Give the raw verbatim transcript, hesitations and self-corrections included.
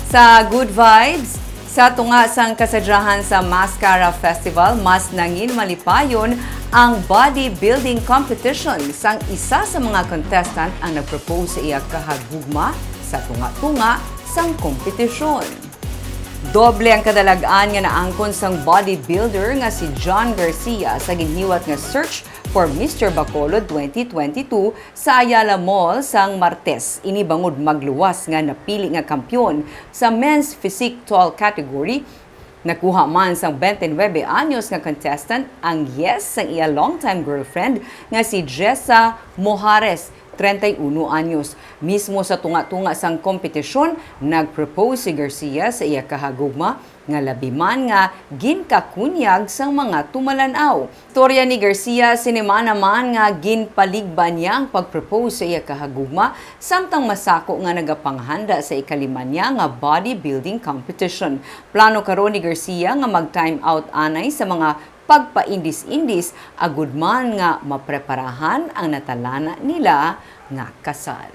Sa Good Vibes, sa tunga sang kasadyahan sa Mascara Festival, mas nangin malipayon ang bodybuilding competition sang isa sa mga contestant ang nagpropose sa iya kahagugma sa tunga-tunga sang kompetisyon. Doble ang kadalag-an nga naangkon sang bodybuilder nga si John Garcia sa ginhiwat nga Search for Mister Bacolod twenty twenty-two sa Ayala Mall sang Martes. Ini bangod magluwas nga napili nga kampiyon sa men's physique tall category. Nakuha man sang twenty-nine anyos nga contestant ang yes sang iya longtime girlfriend nga si Jessa Mojares, treinta y uno anyos. Mismo sa tunga-tunga sang kompetisyon, nag-propose si Garcia sa iya kahagugma nga labi man nga ginkakunyag sang mga tumalan-aw. Istorya ni Garcia, sini man naman nga ginpaligban niya ang pag-propose sa iya kahagugma, samtang masako nga nagapanghanda sa ikalima niya nga bodybuilding competition. Plano karon ni Garcia nga mag-time out anay sa mga pagpaindis-indis, agud man nga mapreparahan ang natalana nila nga kasal.